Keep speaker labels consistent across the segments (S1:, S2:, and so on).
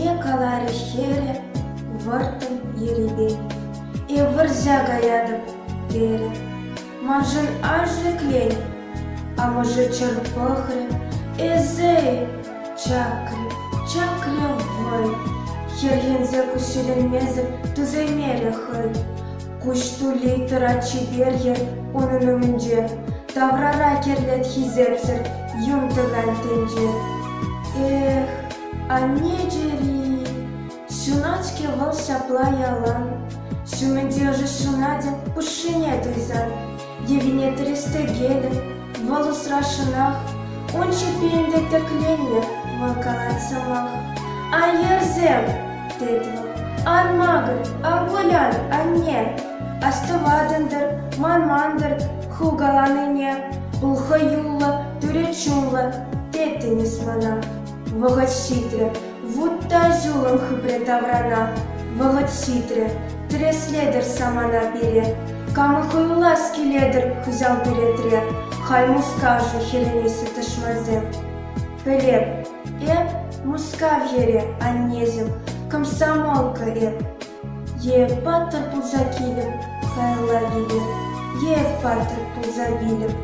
S1: Анне каларӗ хӗрӗ вӑрттӑн ерипен. Эп вӑрҫа каятӑп, терӗ. Маншӑн ашшӗ клен, амӑшӗ чӑр пӑхрӗ. Эсӗ-и? Чакрӗ, чакрӗ вӑй. Хӗрхенсе куҫҫульленмесӗр тӳсеймерӗ хӑй. Куҫ тулли тӑрать чипер хӗр унӑн умӗнче. Таврара кӗрлет хисепсӗр юн тӑкать тӗнче. Эх, анне чӗри, ҫунать-ҫке вӑл ҫапла ялан. Ҫумӗнче ӑшӑ ҫунатӗ пушшине туйсан. Йӑвине тӗрӗс-тӗкелӗн, вӑл усрасшӑнах. Ун чӗппи ӗнтӗ тӗкленнӗ, вӑл калать сӑмах. Ан йӗрсем, тет вӑл, ан макӑр, ан кулян, анне. Астӑватӑн-тӑр, манман-тӑр ху каланине. Пул хӑюллӑ, тӳрӗ чунлӑ, теттӗн эс мана. Вӑхӑт ҫитрӗ, вут та ҫулӑм хыпрӗ таврана. Вӑхӑт ҫитрӗ, тӗрӗслетӗр самана пире. Камӑн хӑюлас килетӗр хыҫалти ретре, халь Мускавшӑн хӗрӗнеҫҫӗ тӑшмансем. Пӗлеп, эп Мускав хӗрӗ, аннеҫӗм, комсомолка эп. Е паттӑр пулса килӗп каялла киле, е паттӑр пулса вилӗп.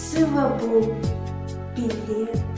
S1: Сывӑ пул, пилле.